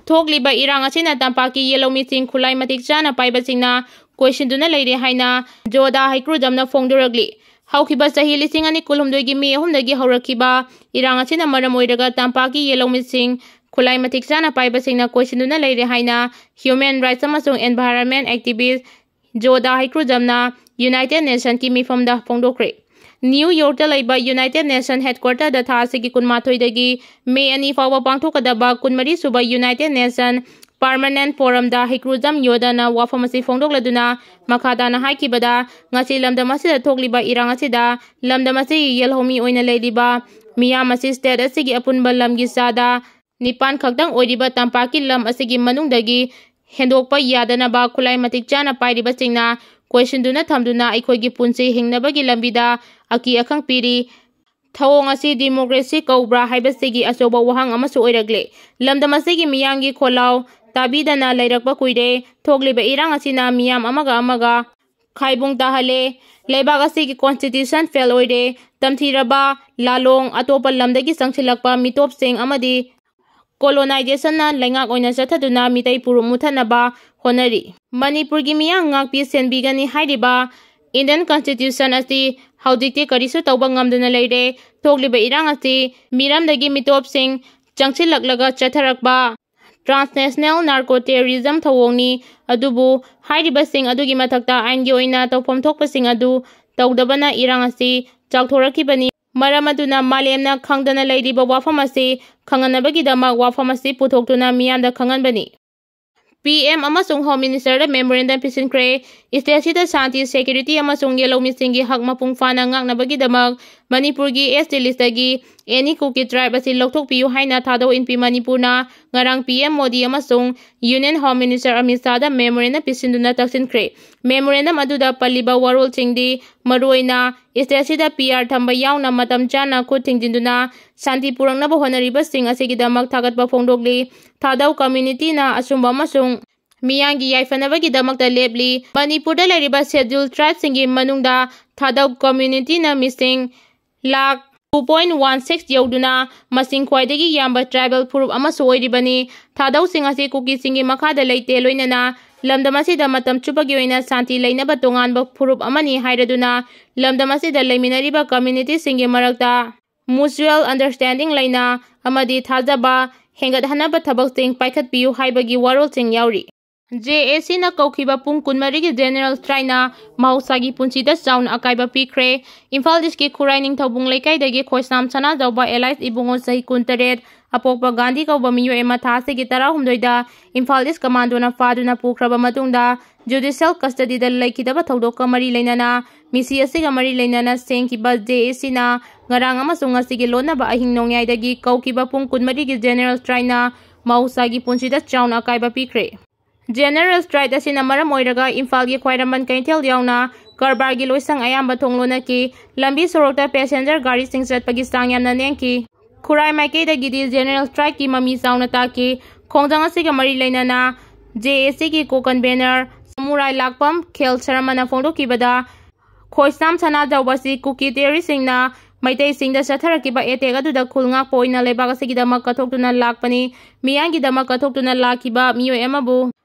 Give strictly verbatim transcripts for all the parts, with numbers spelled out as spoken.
ꯊꯣꯛꯂꯤꯕ ꯏꯔꯥꯡ ꯑꯁꯤꯅ ꯇꯝꯄꯥꯛꯀꯤ ꯌꯦꯜꯍꯧꯃꯤꯁꯤꯡ ꯈꯨꯠꯂꯥꯏ ꯃꯇꯤꯛ ꯆꯥꯅ ꯄꯥꯏꯕꯁꯤꯡꯅ ꯀꯣꯏꯁꯤꯟꯗꯨꯅ ꯂꯩꯔꯦ ꯍꯥꯏꯅ ꯖꯣꯗꯥ ꯍꯩꯀ꯭ꯔꯨꯖꯝꯅ ꯐꯣꯡꯗꯣꯔꯛꯂꯤ꯫ ꯍꯧꯈꯤꯕ ꯆꯍꯤ ꯂꯤꯁꯤꯡ ꯑꯅꯤ ꯀꯨꯟꯍꯨꯝꯗꯣꯏꯒꯤ ꯃꯦ ꯑꯍꯨꯝꯗꯒꯤ ꯍꯧꯔꯛꯈꯤꯕ ꯏꯔꯥꯡ ꯑꯁꯤꯅ ꯃꯔꯝ ꯑꯣꯏꯔꯒ ꯇꯝꯄꯥꯛꯀꯤ ꯌꯦꯜꯍꯧꯃꯤꯁꯤꯡ ꯈꯨꯠꯂꯥꯏ ꯃꯇꯤꯛ ꯆꯥꯅ ꯄꯥꯏꯕꯁꯤꯡꯅ ꯀꯣꯏꯁꯤꯟꯗꯨꯅ ꯂꯩꯔꯦ ꯍꯥꯏꯅ human rights ꯑꯃꯁꯨꯡ environment activist ꯖꯣꯗꯥ ꯍꯩꯀ꯭ꯔꯨꯖꯝꯅ United Nationꯀꯤ ꯃꯤꯐꯝꯗ ꯐꯣꯡꯗꯣꯛꯈ꯭ꯔꯦ꯫ ꯅ꯭ꯌꯨ ꯌꯣꯔꯛꯇ ꯂꯩꯕ United Nation headquarterꯗ ꯊꯥ ꯑꯁꯤꯒꯤ ꯀꯨꯟꯃꯥꯊꯣꯏꯗꯒꯤ ꯃꯦ ꯑꯅꯤ ꯐꯥꯎꯕ ꯄꯥꯡꯊꯣꯛꯀꯗꯕ ꯀꯨꯟꯃꯔꯤ ꯁꯨꯕ United Nation Permanent Forumꯗ ꯍꯩꯀ꯭ꯔꯨꯖꯝ ꯌꯣꯗꯥꯅ ꯋꯥꯐꯝ ꯑꯁꯤ ꯐꯣꯡꯗꯣꯛꯂꯗꯨꯅ ꯃꯈꯥ ꯇꯥꯅ ꯍꯥꯏꯈꯤꯕꯗ, ꯉꯁꯤ ꯂꯝꯗꯝ ꯑꯁꯤꯗ ꯊꯣꯛꯂꯤꯕ ꯏꯔꯥꯡ ꯑꯁꯤꯗ ꯂꯝꯗꯝ ꯑꯁꯤꯒꯤ ꯌꯦꯜꯍꯧꯃꯤ ꯑꯣꯏꯅ ꯂꯩꯔꯤꯕ ꯃꯤꯌꯥꯝ ꯑꯁꯤ state ꯑꯁꯤꯒꯤ ꯑꯄꯨꯟꯕ ꯂꯝꯒꯤ ꯆꯥꯗ ꯅꯤꯄꯥꯟ ꯈꯛꯇꯪ ꯑꯣꯏꯔꯤꯕ ꯇꯝꯄꯥꯛꯀꯤ ꯂꯝ ꯑꯁꯤꯒꯤ ꯃꯅꯨꯡꯗꯒꯤ ꯍꯦꯟꯗꯣꯛꯄ ꯌꯥꯗꯅꯕ ꯈꯨꯠꯂꯥꯏ ꯃꯇꯤꯛ ꯆꯥꯅ ꯄꯥꯏꯔꯤꯕꯁꯤꯡꯅ ꯀꯣꯏꯁꯤꯟꯗꯨꯅ ꯊꯝꯗꯨꯅ ꯑꯩꯈꯣꯏꯒꯤ ꯄꯨꯟꯁꯤ ꯍꯤꯡꯅꯕꯒꯤ ꯂꯝꯕꯤꯗ ꯑꯀꯤ ꯑꯈꯪ ꯄꯤꯔꯤ꯫ ꯊꯧꯑꯣꯡ ꯑꯁꯤ democracy ꯀꯧꯕ꯭ꯔꯥ ꯍꯥꯏꯕꯁꯤꯒꯤ ꯑꯆꯧꯕ ꯋꯥꯍꯪ ꯑꯃꯁꯨ ꯑꯣꯏꯔꯛꯂꯦ꯫ ꯂꯝꯗꯝ ꯑꯁꯤꯒꯤ ꯃꯤꯌꯥꯝꯒꯤ ꯈꯣꯜꯂꯥꯎ ꯇꯥꯕꯤꯗꯅ ꯂꯩꯔꯛꯄ ꯀꯨꯏꯔꯦ꯫ ꯊꯣꯛꯂꯤꯕ ꯏꯔꯥꯡ ꯑꯁꯤꯅ ꯃꯤꯌꯥꯝ ꯑꯃꯒ ꯑꯃꯒ ꯈꯥꯏꯕꯨꯡ ꯇꯥꯍꯜꯂꯦ꯫ ꯂꯩꯕꯥꯛ ꯑꯁꯤꯒꯤ constitution fail ꯑꯣꯏꯔꯦ꯫ ꯇꯝꯊꯤꯔꯕ ꯂꯥꯂꯣꯡ, ꯑꯇꯣꯞꯄ ꯂꯝꯗꯒꯤ ꯆꯪꯁꯤꯜꯂꯛꯄ ꯃꯤꯇꯣꯞꯁꯤꯡ ꯑꯃꯗꯤ colonizationꯅ ꯂꯩꯉꯥꯛ ꯑꯣꯏꯅ ꯆꯠꯊꯗꯨꯅ ꯃꯤꯇꯩ ꯐꯨꯔꯨꯞ ꯃꯨꯠꯊꯠꯅꯕ ꯍꯣꯠꯅꯔꯤ꯫ ꯃꯅꯤꯄꯨꯔꯒꯤ ꯃꯤꯌꯥꯝ ꯉꯥꯛꯄꯤ ꯁꯦꯟꯕꯤꯒꯅꯤ ꯍꯥꯏꯔꯤꯕ Indian constitution ꯑꯁꯤ ꯍꯧꯖꯤꯛꯇꯤ ꯀꯔꯤꯁꯨ ꯇꯧꯕ ꯉꯝꯗꯅ ꯂꯩꯔꯦ꯫ ꯊꯣꯛꯂꯤꯕ ꯏꯔꯥꯡ ꯑꯁꯤ ꯃꯤꯔꯝꯗꯒꯤ ꯃꯤꯇꯣꯞꯁꯤꯡ ꯆꯪꯁꯤꯜꯂꯛꯂꯒ ꯆꯠꯊꯔꯛꯄ transnational narco terrorism ꯊꯧꯑꯣꯡꯅꯤ꯫ ꯑꯗꯨꯕꯨ ꯍꯥꯏꯔꯤꯕꯁꯤꯡ ꯑꯗꯨꯒꯤ ꯃꯊꯛꯇ ꯑꯥꯏꯟꯒꯤ ꯑꯣꯏꯅ ꯇꯧꯐꯝ ꯊꯣꯛꯄꯁꯤꯡ ꯑꯗꯨ ꯇꯧꯗꯕꯅ ꯏꯔꯥꯡ ꯑꯁꯤ ꯆꯥꯎꯊꯣꯔꯛꯈꯤꯕꯅꯤ꯫ ꯃꯔꯝ ꯑꯗꯨꯅ ꯃꯥꯂꯦꯝꯅ ꯈꯪꯗꯅ ꯂꯩꯔꯤꯕ ꯋꯥꯐꯝ ꯑꯁꯤ ꯈꯪꯍꯟꯅꯕꯒꯤꯗꯃꯛ ꯋꯥꯐꯝ ꯑꯁꯤ ꯄꯨꯊꯣꯛꯇꯨꯅ ꯃꯤꯌꯥꯝꯗ ꯈꯪꯍꯟꯕꯅꯤ꯫ P M ꯑꯃꯁꯨꯡ Home Ministerꯗ memorandum ꯄꯤꯁꯤꯟꯈ꯭ꯔꯦ꯫ Stateꯁꯤꯗ ꯁꯥꯟꯇꯤ, security ꯑꯃꯁꯨꯡ ꯌꯦꯜꯍꯧꯃꯤꯁꯤꯡꯒꯤ ꯍꯛ ꯃꯄꯨꯡ ꯐꯥꯅ ꯉꯥꯛꯅꯕꯒꯤꯗꯃꯛ ꯃꯅꯤꯄꯨꯔꯒꯤ S T listꯇꯒꯤ any Kuki tribe ꯑꯁꯤ ꯂꯧꯊꯣꯛꯄꯤꯌꯨ ꯍꯥꯏꯅ Thadou Inpi Manipurꯅ ꯉꯔꯥꯡ P M Modi ꯑꯃꯁꯨꯡ Union Home Minister Amit Shahꯗ memorandum ꯄꯤꯁꯤꯟꯗꯨꯅ ꯇꯛꯁꯤꯟꯈ꯭ꯔꯦ꯫ Memorandum ꯑꯗꯨꯗ ꯄꯜꯂꯤꯕ ꯋꯥꯔꯣꯜꯁꯤꯡꯗꯤ ꯃꯔꯨꯑꯣꯏꯅ stateꯁꯤꯗ P R ꯊꯝꯕ ꯌꯥꯎꯅ ꯃꯇꯝ ꯆꯥꯅ ꯈꯨꯠ ꯊꯤꯡꯖꯤꯟꯗꯨꯅ ꯁꯥꯟꯇꯤ ꯄꯨꯔꯛꯅꯕ ꯍꯣꯠꯅꯔꯤꯕꯁꯤꯡ ꯑꯁꯤꯒꯤꯗꯃꯛ ꯊꯥꯒꯠꯄ ꯐꯣꯡꯗꯣꯛꯂꯤ꯫ ꯊꯥꯗꯧ communityꯅ ꯑꯆꯨꯝꯕ ꯑꯃꯁꯨꯡ ꯃꯤꯌꯥꯝꯒꯤ ꯌꯥꯏꯐꯅꯕꯒꯤꯗꯃꯛꯇ ꯂꯦꯞꯂꯤ꯫ ꯃꯅꯤꯄꯨꯔꯗ ꯂꯩꯔꯤꯕ Scheduled Tribeꯁꯤꯡꯒꯤ ꯃꯅꯨꯡꯗ ꯊꯥꯗꯧ communityꯅ ꯃꯤꯁꯤꯡ lakh two point one six ꯌꯧꯗꯨꯅ ꯃꯁꯤꯡ ꯈ꯭ꯋꯥꯏꯗꯒꯤ ꯌꯥꯝꯕ tribal ꯐꯨꯔꯨꯞ ꯑꯃꯁꯨ ꯑꯣꯏꯔꯤꯕꯅꯤ꯫ ꯊꯥꯗꯧꯁꯤꯡ ꯑꯁꯤ ꯀꯨꯀꯤꯁꯤꯡꯒꯤ ꯃꯈꯥꯗ ꯂꯩꯇꯦ, ꯂꯣꯏꯅꯅ ꯂꯝꯗꯝ ꯑꯁꯤꯗ ꯃꯇꯝ ꯆꯨꯞꯄꯒꯤ ꯑꯣꯏꯅ ꯁꯥꯟꯇꯤ ꯂꯩꯅꯕ ꯇꯣꯉꯥꯟꯕ ꯐꯨꯔꯨꯞ ꯑꯃꯅꯤ ꯍꯥꯏꯔꯗꯨꯅ ꯂꯝꯗꯝ ꯑꯁꯤꯗ ꯂꯩꯃꯤꯟꯅꯔꯤꯕ community ꯁꯤꯡꯒꯤ ꯃꯔꯛꯇ mutual understanding ꯂꯩꯅ ꯑꯃꯗꯤ ꯊꯥꯖꯕ ꯍꯦꯟꯒꯠꯍꯟꯅꯕ ꯊꯕꯛꯁꯤꯡ ꯄꯥꯏꯈꯠꯄꯤꯌꯨ ꯍꯥꯏꯕꯒꯤ ꯋꯥꯔꯣꯜꯁꯤꯡ ꯌꯥꯎꯔꯤ꯫ JAC ꯅ ꯀꯧꯈꯤꯕ ꯄꯨꯡ ꯀꯨꯟꯃꯔꯤꯒꯤ general strike ꯅ ꯃꯍꯧꯁꯥꯒꯤ ꯄꯨꯟꯁꯤꯗ ꯆꯥꯎꯅ ꯑꯀꯥꯏꯕ ꯄꯤꯈ꯭ꯔꯦ꯫ ꯏꯝꯐꯥꯜ East ꯀꯤ ꯈꯨꯔꯥꯏ ꯅꯤꯡꯊꯧꯕꯨꯡ ꯂꯩꯀꯥꯏꯗꯒꯤ ꯈꯣꯏꯁꯅꯥꯝ ꯁꯅꯥꯖꯥꯎꯕ alias ꯏꯕꯨꯡꯉꯣ, ꯆꯍꯤ ꯀꯨꯟꯇꯔꯦꯠ, ꯑꯄꯣꯛꯄ ꯒꯥꯟꯙꯤ ꯀꯧꯕ ꯃꯤꯑꯣꯏ ꯑꯃ ꯊꯥ ꯑꯁꯤꯒꯤ ꯇꯔꯥꯍꯨꯝꯗꯣꯏꯗ ꯏꯝꯐꯥꯜ East commando ꯅ ꯐꯥꯗꯨꯅ ꯄꯨꯈ꯭ꯔꯕ ꯃꯇꯨꯡꯗ judicial custody ꯗ ꯂꯩꯈꯤꯗꯕ ꯊꯧꯗꯣꯛꯀ ꯃꯔꯤ ꯂꯩꯅꯅ, ꯃꯤꯁꯤ ꯑꯁꯤꯒ ꯃꯔꯤ ꯂꯩꯅꯅ ꯁꯦꯝꯈꯤꯕ JAC ꯅ ꯉꯔꯥꯡ ꯑꯃꯁꯨꯡ ꯉꯁꯤꯒꯤ ꯂꯣꯟꯅꯕ ꯑꯍꯤꯡ ꯅꯣꯡꯌꯥꯏꯗꯒꯤ ꯀꯧꯈꯤꯕ ꯄꯨꯡ ꯀꯨꯟꯃꯔꯤꯒꯤ general strike ꯅ ꯃꯍꯧꯁꯥꯒꯤ ꯄꯨꯟꯁꯤꯗ ꯆꯥꯎꯅ ꯑꯀꯥꯏꯕ ꯄꯤꯈ꯭ꯔꯦ꯫ General strike ꯑꯁꯤꯅ ꯃꯔꯝ ꯑꯣꯏꯔꯒ ꯏꯝꯐꯥꯜꯒꯤ ꯈ꯭ꯋꯥꯏꯔꯝꯕꯟ ꯀꯩꯊꯦꯜ ꯌꯥꯎꯅ ꯀꯔꯕꯥꯔꯒꯤ ꯂꯣꯏꯁꯪ ꯑꯌꯥꯝꯕ ꯊꯣꯡ ꯂꯣꯟꯅꯈꯤ꯫ ꯂꯝꯕꯤ ꯁꯣꯔꯣꯛꯇ passenger ꯒꯥꯔꯤꯁꯤꯡ ꯆꯠꯄꯒꯤ ꯆꯥꯡ ꯌꯥꯝꯅ ꯅꯦꯝꯈꯤ꯫ ꯈꯨꯔꯥꯏ ꯃꯥꯏꯀꯩꯗꯒꯤꯗꯤ general strike ꯀꯤ ꯃꯃꯤ ꯆꯥꯎꯅ ꯇꯥꯈꯤ꯫ ꯈꯣꯡꯖꯪ ꯑꯁꯤꯒ ꯃꯔꯤ ꯂꯩꯅꯅ JAC ꯒꯤ co-convener ꯁꯃꯨꯔꯥꯏ ꯂꯥꯛꯄꯝ ꯈꯦꯜ ꯁꯔꯃꯅ ꯐꯣꯡꯗꯣꯛꯈꯤꯕꯗ, ꯈꯣꯏꯁꯅꯥꯝ ꯁꯅꯥꯖꯥꯎꯕ ꯑꯁꯤ ꯀꯨꯀꯤ terrorist ꯁꯤꯡꯅ ꯃꯩꯇꯩꯁꯤꯡꯗ ꯆꯠꯊꯔꯛꯈꯤꯕ attack ꯑꯗꯨꯗ ꯈꯨꯜ ꯉꯥꯛꯄ ꯑꯣꯏꯅ ꯂꯩꯕꯥꯛ ꯑꯁꯤꯒꯤꯗꯃꯛ ꯀꯠꯊꯣꯛꯇꯨꯅ ꯂꯥꯛꯄꯅꯤ꯫ ꯃꯤꯌꯥꯝꯒꯤꯗꯃꯛ ꯀꯠꯊꯣꯛꯇꯨꯅ ꯂꯥꯛꯈꯤꯕ ꯃꯤꯑꯣꯏ ꯑꯃꯕꯨ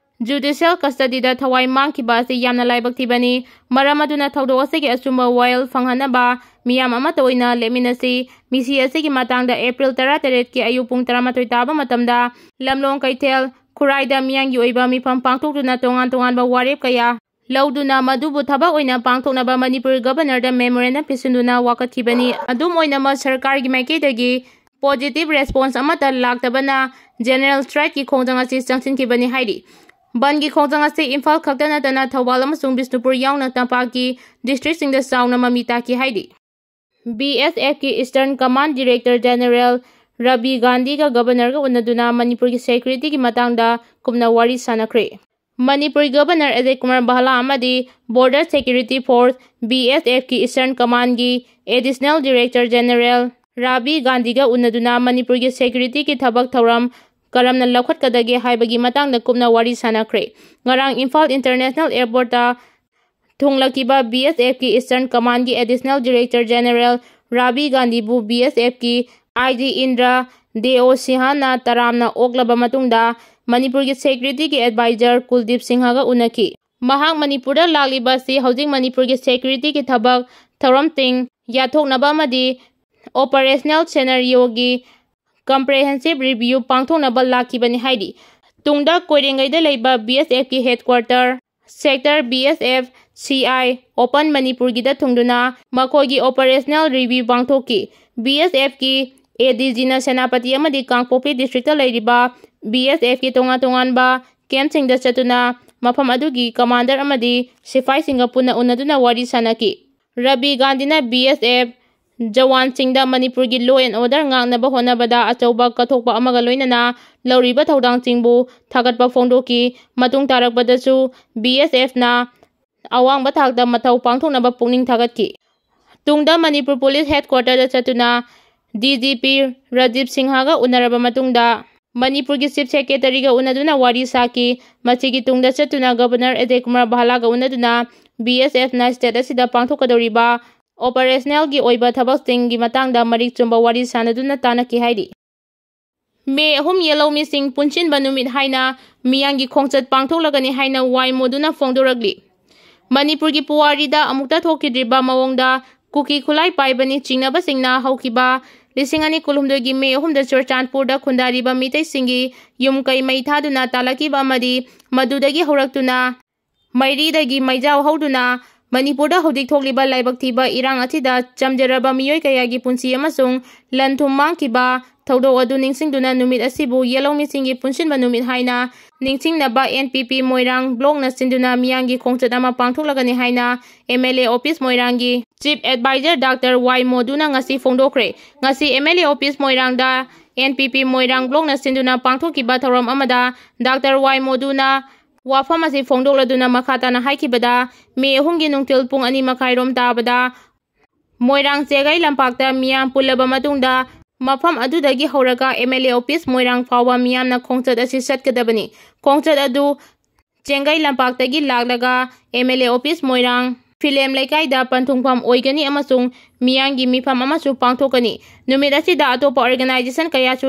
judicial custody ꯗ ꯊꯋꯥꯏ ꯃꯥꯡꯈꯤꯕ ꯑꯁꯤ ꯌꯥꯝꯅ ꯂꯥꯏꯕꯛ ꯊꯤꯕꯅꯤ꯫ ꯃꯔꯝ ꯑꯗꯨꯅ ꯊꯧꯗꯣꯛ ꯑꯁꯤꯒꯤ ꯑꯆꯨꯝꯕ ꯋꯥꯌꯦꯜ ꯐꯪꯍꯟꯅꯕ ꯃꯤꯌꯥꯝ ꯑꯃꯠꯇ ꯑꯣꯏꯅ ꯂꯦꯞꯃꯤꯟꯅꯁꯤ꯫ ꯃꯤꯁꯤ ꯑꯁꯤꯒꯤ ꯃꯇꯥꯡꯗ April ꯇꯔꯥꯇꯔꯦꯠꯀꯤ ꯑꯌꯨꯛ ꯄꯨꯡ ꯇꯔꯥꯃꯥꯊꯣꯏ ꯇꯥꯕ ꯃꯇꯝꯗ ꯂꯝꯂꯣꯡ ꯀꯩꯊꯦꯜ ꯈꯨꯔꯥꯏꯗ ꯃꯤꯌꯥꯝꯒꯤ ꯑꯣꯏꯕ ꯃꯤꯐꯝ ꯄꯥꯡꯊꯣꯛꯇꯨꯅ ꯇꯣꯉꯥꯟ ꯇꯣꯉꯥꯟꯕ ꯋꯥꯔꯦꯞ ꯀꯌꯥ ꯂꯧꯗꯨꯅ ꯃꯗꯨꯕꯨ ꯊꯕꯛ ꯑꯣꯏꯅ ꯄꯥꯡꯊꯣꯛꯅꯕ ꯃꯅꯤꯄꯨꯔ Governor ꯗ memorandum ꯄꯤꯁꯤꯟꯗꯨꯅ ꯋꯥꯀꯠꯈꯤꯕꯅꯤ꯫ ꯑꯗꯨꯝ ꯑꯣꯏꯅꯃꯛ ꯁꯔꯀꯥꯔꯒꯤ ꯃꯥꯏꯀꯩꯗꯒꯤ positive response ꯑꯃꯠꯇ ꯂꯥꯛꯇꯕꯅ general strike ꯀꯤ ꯈꯣꯡꯖꯪ ꯑꯁꯤ ꯆꯪꯁꯤꯟꯈꯤꯕꯅꯤ ꯍꯥꯏꯔꯤ꯫ ꯕꯟꯒꯤ ꯈꯣꯡꯖꯪ ꯑꯁꯤ ꯏꯝꯐꯥꯜ ꯈꯛꯇ ꯅꯠꯇꯅ ꯊꯧꯕꯥꯜ ꯑꯃꯁꯨꯡ ꯕꯤꯁꯅꯨꯄꯨꯔ ꯌꯥꯎꯅ ꯇꯝꯄꯥꯛꯀꯤ district ꯁꯤꯡꯗ ꯆꯥꯎꯅ ꯃꯃꯤ ꯇꯥꯈꯤ ꯍꯥꯏꯔꯤ꯫ BSF ꯀꯤ Eastern Command Director General Ravi ꯒꯥꯟꯙꯤꯒ Governor ꯒ ꯎꯅꯗꯨꯅ ꯃꯅꯤꯄꯨꯔꯒꯤ security ꯒꯤ ꯃꯇꯥꯡꯗ ꯀꯨꯞꯅ ꯋꯥꯔꯤ ꯁꯥꯅꯈ꯭ꯔꯦ꯫ ꯃꯅꯤꯄꯨꯔꯒꯤ Governor ꯑꯖꯌ ꯀꯨꯃꯥꯔ ꯚꯥꯂꯥ ꯑꯃꯗꯤ Border Security Force, BSF ꯀꯤ Eastern Command ꯒꯤ Additional Director General ꯔꯥꯕꯤ ꯒꯥꯟꯙꯤꯒ ꯎꯅꯗꯨꯅ ꯃꯅꯤꯄꯨꯔꯒꯤ security ꯒꯤ ꯊꯕꯛ ꯊꯧꯔꯝ ꯀꯔꯝꯅ ꯂꯧꯈꯠꯀꯗꯒꯦ ꯍꯥꯏꯕꯒꯤ ꯃꯇꯥꯡꯗ ꯀꯨꯞꯅ ꯋꯥꯔꯤ ꯁꯥꯅꯈ꯭ꯔꯦ꯫ ꯉꯔꯥꯡ ꯏꯝꯐꯥꯜ International Airport ꯇ ꯊꯨꯡꯂꯈꯤꯕ BSF ꯀꯤ Eastern Command ꯒꯤ Additional Director General rabi ꯒꯥꯟꯙꯤꯕꯨ B S ꯑꯦꯐꯀꯤ ꯑꯥꯏ ꯖꯤ ꯏꯟꯗ꯭ꯔ ꯗꯦꯑꯣ ꯁꯤꯡꯍꯅ ꯇꯔꯥꯝꯅ ꯑꯣꯛꯂꯕ ꯃꯇꯨꯡꯗ ꯃꯅꯤꯄꯨꯔꯒꯤ ꯁꯦꯀ꯭ꯌꯨꯔꯤꯇꯤꯒꯤ ꯑꯦꯗꯚꯥꯏꯖꯔ ꯀꯨꯜꯗꯤꯞ ꯁꯤꯡꯍꯒ ꯎꯅꯈꯤ꯫ ꯃꯍꯥꯛ ꯃꯅꯤꯄꯨꯔꯗ ꯂꯥꯛꯂꯤꯕ ꯑꯁꯤ ꯍꯧꯖꯤꯛ ꯃꯅꯤꯄꯨꯔꯒꯤ ꯁꯦꯀ꯭ꯌꯨꯔꯤꯇꯤꯒꯤ ꯊꯕꯛ ꯊꯧꯔꯝꯁꯤꯡ ꯌꯥꯊꯣꯛꯅꯕ ꯑꯃꯗꯤ ꯑꯣꯄꯔꯦꯁꯅꯦꯜ ꯁꯦꯅꯥꯔꯤꯑꯣꯒꯤ ꯀꯝꯄ꯭ꯔꯦꯍꯦꯟꯁꯤꯞ ꯔꯤꯚꯤꯌꯨ ꯄꯥꯡꯊꯣꯛꯅꯕ ꯂꯥꯛꯈꯤꯕꯅꯤ ꯍꯥꯏꯔꯤ꯫ ꯇꯨꯡꯗ ꯀꯣꯏꯔꯦꯡꯒꯩꯗ ꯂꯩꯕ ꯕꯤ ꯑꯦꯁ ꯑꯦꯐꯀꯤ headquarter, sector B S F C I open ꯃꯅꯤꯄꯨꯔꯒꯤꯗ ꯊꯨꯡꯗꯨꯅ ꯃꯈꯣꯏꯒꯤ ꯑꯣꯄꯔꯦꯁꯅꯦꯜ ꯔꯤꯚꯤꯌꯨ ꯄꯥꯡꯊꯣꯛꯈꯤ꯫ ꯕꯤ ꯑꯦꯁ ꯑꯦꯐꯀꯤ ꯑꯦ ꯗꯤ ꯖꯤꯅ ꯁꯦꯅꯥꯄꯇꯤ ꯑꯃꯗꯤ ꯀꯥꯡꯄꯣꯛꯄꯤ ꯗꯤꯁꯇ꯭ꯔꯤꯛꯇ ꯂꯩꯔꯤꯕ ꯕꯤ ꯑꯦꯁ ꯑꯦꯐꯀꯤ ꯇꯣꯉꯥꯟ ꯇꯣꯉꯥꯟꯕ ꯀꯦꯝꯞꯁꯤꯡꯗ ꯆꯠꯇꯨꯅ ꯃꯐꯝ ꯑꯗꯨꯒꯤ ꯀꯃꯥꯟꯗꯔ ꯑꯃꯗꯤ ꯁꯤꯐꯥꯏꯁꯤꯡꯒ ꯄꯨꯟꯅ ꯎꯅꯗꯨꯅ ꯋꯥꯔꯤ ꯁꯥꯅꯈꯤ꯫ ꯔꯕꯤ ꯒꯥꯟꯙꯤꯅ ꯕꯤ ꯑꯦꯁ ꯑꯦꯐ ꯖꯋꯥꯟꯁꯤꯡꯗ ꯃꯅꯤꯄꯨꯔꯒꯤ law and order ꯉꯥꯛꯅꯕ ꯍꯣꯠꯅꯕꯗ ꯑꯆꯧꯕ ꯀꯠꯊꯣꯛꯄ ꯑꯃꯒ ꯂꯣꯏꯅꯅ ꯂꯧꯔꯤꯕ ꯊꯧꯗꯥꯡꯁꯤꯡꯕꯨ ꯊꯥꯒꯠꯄ ꯐꯣꯡꯗꯣꯛꯈꯤ꯫ ꯃꯇꯨꯡ ꯇꯥꯔꯛꯄꯗꯁꯨ ꯕꯤ ꯑꯦꯁ ꯑꯦꯐꯅ ꯑꯋꯥꯡꯕ ꯊꯥꯛꯇ ꯃꯊꯧ ꯄꯥꯡꯊꯣꯛꯅꯕ ꯄꯨꯛꯅꯤꯡ ꯊꯧꯒꯠꯈꯤ꯫ ꯇꯨꯡꯗ ꯃꯅꯤꯄꯨꯔ ꯄꯨꯂꯤꯁ ꯍꯦꯗꯀ꯭ꯋꯥꯇꯔꯗ ꯆꯠꯇꯨꯅ ꯗꯤ ꯖꯤ ꯄꯤ ꯔꯥꯖꯤꯕ ꯁꯤꯡꯍꯒ ꯎꯅꯔꯕ ꯃꯇꯨꯡꯗ ꯃꯅꯤꯄꯨꯔꯒꯤ ꯆꯤꯐ ꯁꯦꯀ꯭ꯔꯦꯇꯔꯤꯒ ꯎꯅꯗꯨꯅ ꯋꯥꯔꯤ ꯁꯥꯈꯤ꯫ ꯃꯁꯤꯒꯤ ꯇꯨꯡꯗ ꯆꯠꯇꯨꯅ ꯒꯕꯔꯅꯔ ꯑꯖꯌ ꯀꯨꯃꯥꯔ ꯚꯥꯂꯥꯒ ꯎꯅꯗꯨꯅ ꯕꯤ ꯑꯦꯁ ꯑꯦꯐꯅ ꯁ꯭ꯇꯦꯠ ꯑꯁꯤꯗ ꯄꯥꯡꯊꯣꯛꯀꯗꯧꯔꯤꯕ ꯑꯣꯄꯔꯦꯁꯅꯦꯜꯒꯤ ꯑꯣꯏꯕ ꯊꯕꯛꯁꯤꯡꯒꯤ ꯃꯇꯥꯡꯗ ꯃꯔꯤꯛ ꯆꯨꯝꯕ ꯋꯥꯔꯤ ꯁꯥꯅꯗꯨꯅ ꯇꯥꯟꯅꯈꯤ ꯍꯥꯏꯔꯤ꯫ ꯃꯦ ꯑꯍꯨꯝ ꯌꯦꯜꯍꯧꯃꯤꯁꯤꯡ ꯄꯨꯟꯁꯤꯟꯕ ꯅꯨꯃꯤꯠ ꯍꯥꯏꯅ ꯃꯤꯌꯥꯝꯒꯤ ꯈꯣꯡꯆꯠ ꯄꯥꯡꯊꯣꯛꯂꯒꯅꯤ ꯍꯥꯏꯅ ꯋꯥꯏ ꯃꯣꯗꯨꯅ ꯐꯣꯡꯗꯣꯔꯛꯂꯤ꯫ ꯃꯅꯤꯄꯨꯔꯒꯤ ꯄꯨꯋꯥꯔꯤꯗ ꯑꯃꯨꯛꯇ ꯊꯣꯛꯈꯤꯗ꯭ꯔꯤꯕ ꯃꯑꯣꯡꯗ ꯀꯨꯀꯤ ꯈꯨꯠꯂꯥꯏ ꯄꯥꯏꯕꯅꯤ ꯆꯤꯡꯅꯕꯁꯤꯡꯅ ꯍꯧꯈꯤꯕ ꯂꯤꯁꯤꯡ ꯑꯅꯤ ꯀꯨꯟꯍꯨꯝꯗꯣꯏꯒꯤ ꯃꯦ ꯑꯍꯨꯝꯗ ꯆꯨꯔꯆꯥꯟꯄꯨꯔꯗ ꯈꯨꯟꯗꯥꯔꯤꯕ ꯃꯤꯇꯩꯁꯤꯡꯒꯤ ꯌꯨꯝ ꯀꯩ ꯃꯩ ꯊꯥꯗꯨꯅ ꯇꯥꯜꯂꯛꯈꯤꯕ ꯑꯃꯗꯤ ꯃꯗꯨꯗꯒꯤ ꯍꯧꯔꯛꯇꯨꯅ ꯃꯩꯔꯤꯗꯒꯤ ꯃꯩꯖꯥꯎ ꯍꯧꯗꯨꯅ ꯃꯅꯤꯄꯨꯔꯗ ꯍꯧꯖꯤꯛ ꯊꯣꯛꯂꯤꯕ ꯂꯥꯏꯕꯛ ꯊꯤꯕ ꯏꯔꯥꯡ ꯑꯁꯤꯗ ꯆꯝꯖꯔꯕ ꯃꯤꯑꯣꯏ ꯀꯌꯥꯒꯤ ꯄꯨꯟꯁꯤ ꯑꯃꯁꯨꯡ ꯂꯟ ꯊꯨꯝ ꯃꯥꯡꯈꯤꯕ ꯊꯧꯗꯣꯛ ꯑꯗꯨ ꯅꯤꯡꯁꯤꯡꯗꯨꯅ ꯅꯨꯃꯤꯠ ꯑꯁꯤꯕꯨ ꯌꯦꯜꯍꯧꯃꯤꯁꯤꯡꯒꯤ ꯄꯨꯟꯁꯤꯟꯕ ꯅꯨꯃꯤꯠ ꯍꯥꯏꯅ ꯅꯤꯡꯁꯤꯡꯅꯕ ꯑꯦꯟ ꯄꯤ ꯄꯤ ꯃꯣꯏꯔꯥꯡ ꯕ꯭ꯂꯣꯛꯅ ꯁꯤꯟꯗꯨꯅ ꯃꯤꯌꯥꯝꯒꯤ ꯈꯣꯡꯆꯠ ꯑꯃ ꯄꯥꯡꯊꯣꯛꯂꯒꯅꯤ ꯍꯥꯏꯅ ꯑꯦꯝ ꯑꯦꯜ ꯑꯦ ꯑꯣꯐꯤꯁ ꯃꯣꯏꯔꯥꯡꯒꯤ ꯆꯤꯐ ꯑꯦꯗꯚꯥꯏꯖꯔ ꯗꯥꯛꯇꯔ ꯋꯥꯏ ꯃꯣꯗꯨꯅ ꯉꯁꯤ ꯐꯣꯡꯗꯣꯛꯈ꯭ꯔꯦ꯫ ꯉꯁꯤ ꯑꯦꯝ ꯑꯦꯜ ꯑꯦ ꯑꯣꯐꯤꯁ ꯃꯣꯏꯔꯥꯡꯗ ꯑꯦꯟ ꯄꯤ ꯄꯤ ꯃꯣꯏꯔꯥꯡ ꯕ꯭ꯂꯣꯛꯅ ꯁꯤꯟꯗꯨꯅ ꯄꯥꯡꯊꯣꯛꯈꯤꯕ ꯊꯧꯔꯝ ꯑꯃꯗ ꯗꯥꯛꯇꯔ ꯋꯥꯏ ꯃꯣꯗꯨꯅ ꯋꯥꯐꯝ ꯑꯁꯤ ꯐꯣꯡꯗꯣꯛꯂꯗꯨꯅ ꯃꯈꯥ ꯇꯥꯅ ꯍꯥꯏꯈꯤꯕꯗ, ꯃꯦ ꯑꯍꯨꯝꯒꯤ ꯅꯨꯡꯊꯤꯜ ꯄꯨꯡ ꯑꯅꯤ ꯃꯈꯥꯏꯔꯣꯝ ꯇꯥꯕꯗ ꯃꯣꯏꯔꯥꯡ ꯆꯦꯒꯥꯏ ꯂꯝꯄꯥꯛꯇ ꯃꯤꯌꯥꯝ ꯄꯨꯜꯂꯕ ꯃꯇꯨꯡꯗ, ꯃꯐꯝ ꯑꯗꯨꯗꯒꯤ ꯍꯧꯔꯒ ꯑꯦꯝ ꯑꯦꯜ ꯑꯦ ꯑꯣꯐꯤꯁ ꯃꯣꯏꯔꯥꯡ ꯐꯥꯎꯕ ꯃꯤꯌꯥꯝꯅ ꯈꯣꯡꯆꯠ ꯑꯁꯤ ꯆꯠꯀꯗꯕꯅꯤ꯫ ꯈꯣꯡꯆꯠ ꯑꯗꯨ ꯆꯦꯡꯒꯩ ꯂꯝꯄꯥꯛꯇꯒꯤ ꯂꯥꯛꯂꯒ M L A office Moirang film ꯂꯩꯀꯥꯏꯗ ꯄꯟꯊꯨꯡꯐꯝ ꯑꯣꯏꯒꯅꯤ ꯑꯃꯁꯨꯡ ꯃꯤꯌꯥꯝꯒꯤ ꯃꯤꯐꯝ ꯑꯃꯁꯨ ꯄꯥꯡꯊꯣꯛꯀꯅꯤ꯫ ꯅꯨꯃꯤꯠ ꯑꯁꯤꯗ ꯑꯇꯣꯞꯄ organization ꯀꯌꯥꯁꯨ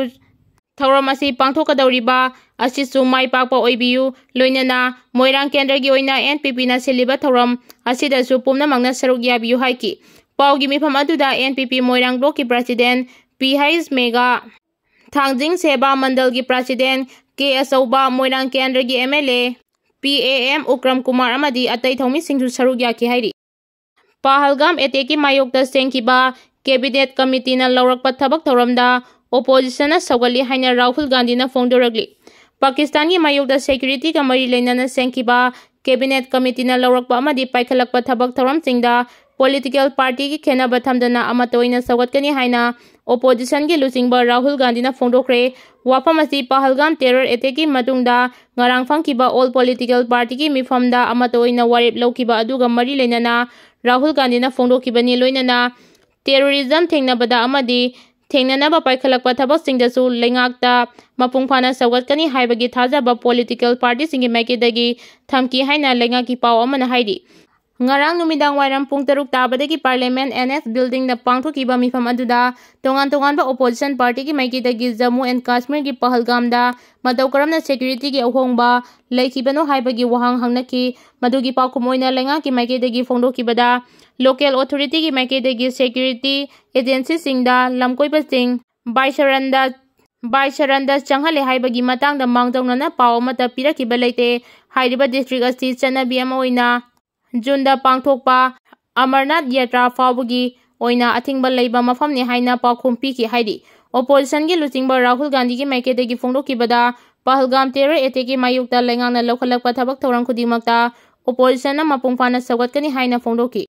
ꯊꯧꯔꯝ ꯑꯁꯤ ꯄꯥꯡꯊꯣꯛꯀꯗꯧꯔꯤꯕ ꯑꯁꯤꯁꯨ ꯃꯥꯏ ꯄꯥꯛꯄ ꯑꯣꯏꯕꯤꯌꯨ, ꯂꯣꯏꯅꯅ ꯃꯣꯏꯔꯥꯡ ꯀꯦꯟꯗ꯭ꯔꯒꯤ ꯑꯣꯏꯅ N P P ꯅ ꯁꯤꯜꯂꯤꯕ ꯊꯧꯔꯝ ꯑꯁꯤꯗꯁꯨ ꯄꯨꯝꯅꯃꯛꯅ ꯁꯔꯨꯛ ꯌꯥꯕꯤꯌꯨ ꯍꯥꯏꯈꯤ꯫ ꯄꯥꯎꯒꯤ ꯃꯤꯐꯝ ꯑꯗꯨꯗ N P P ꯃꯣꯏꯔꯥꯡ block ꯀꯤ president P H ꯃꯦꯒꯥ, ꯊꯥꯡꯖꯤꯡ ꯁꯦꯕꯥ ꯃꯟꯗꯜꯒꯤ president K ꯑꯆꯧꯕ, ꯃꯣꯏꯔꯥꯡ ꯀꯦꯟꯗ꯭ꯔꯒꯤ M L A P A M ꯎꯀ꯭ꯔꯝ Kumar ꯑꯃꯗꯤ ꯑꯇꯩ ꯊꯧꯃꯤꯁꯤꯡꯁꯨ ꯁꯔꯨꯛ ꯌꯥꯈꯤ ꯍꯥꯏꯔꯤ꯫ ꯄꯍꯜꯒꯥꯝ attack ꯀꯤ ꯃꯥꯌꯣꯛꯇ ꯁꯦꯝꯈꯤꯕ cabinet committee ꯅ ꯂꯧꯔꯛꯄ ꯊꯕꯛ ꯊꯧꯔꯝꯗ opposition ꯅ ꯁꯧꯒꯠꯂꯤ ꯍꯥꯏꯅ ꯔꯥꯍꯨꯜ ꯒꯥꯟꯙꯤꯅ ꯐꯣꯡꯗꯣꯔꯛꯂꯤ꯫ ꯄꯥꯀꯤꯁꯇꯥꯟꯒꯤ ꯃꯥꯌꯣꯛꯇ security ꯒ ꯃꯔꯤ ꯂꯩꯅꯅ ꯁꯦꯝꯈꯤꯕ cabinet committee ꯅ ꯂꯧꯔꯛꯄ ꯑꯃꯗꯤ ꯄꯥꯏꯈꯠꯂꯛꯄ ꯊꯕꯛ ꯊꯧꯔꯝꯁꯤꯡꯗ political party ꯒꯤ ꯈꯦꯠꯅꯕ ꯊꯝꯗꯅ ꯑꯃꯠꯇ ꯑꯣꯏꯅ ꯁꯧꯒꯠꯀꯅꯤ ꯍꯥꯏꯅ opposition ꯒꯤ ꯂꯨꯆꯤꯡꯕ ꯔꯥꯍꯨꯜ ꯒꯥꯟꯙꯤꯅ ꯐꯣꯡꯗꯣꯛꯈ꯭ꯔꯦ꯫ ꯋꯥꯐꯝ ꯑꯁꯤ ꯄꯍꯜꯒꯥꯝ terror attack ꯀꯤ ꯃꯇꯨꯡꯗ ꯉꯔꯥꯡ ꯐꯝꯈꯤꯕ all political party ꯒꯤ ꯃꯤꯐꯝꯗ ꯑꯃꯠꯇ ꯑꯣꯏꯅ ꯋꯥꯔꯦꯞ ꯂꯧꯈꯤꯕ ꯑꯗꯨꯒ ꯃꯔꯤ ꯂꯩꯅꯅ ꯔꯥꯍꯨꯜ ꯒꯥꯟꯙꯤꯅ ꯐꯣꯡꯗꯣꯛꯈꯤꯕꯅꯤ꯫ ꯂꯣꯏꯅꯅ terrorism ꯊꯦꯡꯅꯕꯗ ꯑꯃꯗꯤ ꯊꯦꯡꯅꯅꯕ ꯄꯥꯏꯈꯠꯂꯛꯄ ꯊꯕꯛꯁꯤꯡꯗꯁꯨ ꯂꯩꯉꯥꯛꯇ ꯃꯄꯨꯡ ꯐꯥꯅ ꯁꯧꯒꯠꯀꯅꯤ ꯍꯥꯏꯕꯒꯤ ꯊꯥꯖꯕ political party ꯁꯤꯡꯒꯤ ꯃꯥꯏꯀꯩꯗꯒꯤ ꯊꯝꯈꯤ ꯍꯥꯏꯅ ꯂꯩꯉꯥꯛꯀꯤ ꯄꯥꯎ ꯑꯃꯅ ꯍꯥꯏꯔꯤ꯫ ꯉꯔꯥꯡ ꯅꯨꯃꯤꯗꯥꯡ ꯋꯥꯏꯔꯝ ꯄꯨꯡ ꯇꯔꯨꯛ ꯇꯥꯕꯗꯒꯤ Parliament Annex Building ꯗ ꯄꯥꯡꯊꯣꯛꯈꯤꯕ ꯃꯤꯐꯝ ꯑꯗꯨꯗ ꯇꯣꯉꯥꯟ ꯇꯣꯉꯥꯟꯕ opposition party ꯒꯤ ꯃꯥꯏꯀꯩꯗꯒꯤ ꯖꯝꯃꯨ and ꯀꯥꯁꯃꯤꯔꯒꯤ ꯄꯍꯜꯒꯥꯝꯗ ꯃꯇꯧ ꯀꯔꯝꯅ security ꯒꯤ ꯑꯍꯣꯡꯕ ꯂꯩꯈꯤꯕꯅꯣ ꯍꯥꯏꯕꯒꯤ ꯋꯥꯍꯪ ꯍꯪꯅꯈꯤ꯫ ꯃꯗꯨꯒꯤ ꯄꯥꯎꯈꯨꯝ ꯑꯣꯏꯅ ꯂꯩꯉꯥꯛꯀꯤ ꯃꯥꯏꯀꯩꯗꯒꯤ ꯐꯣꯡꯗꯣꯛꯈꯤꯕꯗ, local authority ꯒꯤ ꯃꯥꯏꯀꯩꯗꯒꯤ security agency ꯁꯤꯡꯗ ꯂꯝꯀꯣꯏꯕꯁꯤꯡ ꯕꯥꯏꯁꯔꯟꯗ, ꯕꯥꯏꯁꯔꯟꯗ ꯆꯪꯍꯜꯂꯦ ꯍꯥꯏꯕꯒꯤ ꯃꯇꯥꯡꯗ ꯃꯥꯡꯖꯧꯅꯅ ꯄꯥꯎ ꯑꯃꯠꯇ ꯄꯤꯔꯛꯈꯤꯕ ꯂꯩꯇꯦ꯫ ꯍꯥꯏꯔꯤꯕ district ꯑꯁꯤ ꯆꯠꯅꯕꯤ ꯑꯃ ꯑꯣꯏꯅ June ꯗ ꯄꯥꯡꯊꯣꯛꯄ ꯑꯃꯔꯅꯥꯊ ꯌꯥꯇ꯭ꯔꯥ ꯐꯥꯎꯕꯒꯤ ꯑꯣꯏꯅ ꯑꯊꯤꯡꯕ ꯂꯩꯕ ꯃꯐꯝꯅꯤ ꯍꯥꯏꯅ ꯄꯥꯎꯈꯨꯝ ꯄꯤꯈꯤ ꯍꯥꯏꯔꯤ꯫ Opposition ꯒꯤ ꯂꯨꯆꯤꯡꯕ ꯔꯥꯍꯨꯜ ꯒꯥꯟꯙꯤꯒꯤ ꯃꯥꯏꯀꯩꯗꯒꯤ ꯐꯣꯡꯗꯣꯛꯈꯤꯕꯗ, ꯄꯍꯜꯒꯥꯝ terror attack ꯀꯤ ꯃꯥꯌꯣꯛꯇ ꯂꯩꯉꯥꯛꯅ ꯂꯧꯈꯠꯂꯛꯄ ꯊꯕꯛ ꯊꯧꯔꯝ ꯈꯨꯗꯤꯡꯃꯛꯇ opposition ꯅ ꯃꯄꯨꯡ ꯐꯥꯅ ꯁꯧꯒꯠꯀꯅꯤ ꯍꯥꯏꯅ ꯐꯣꯡꯗꯣꯛꯈꯤ꯫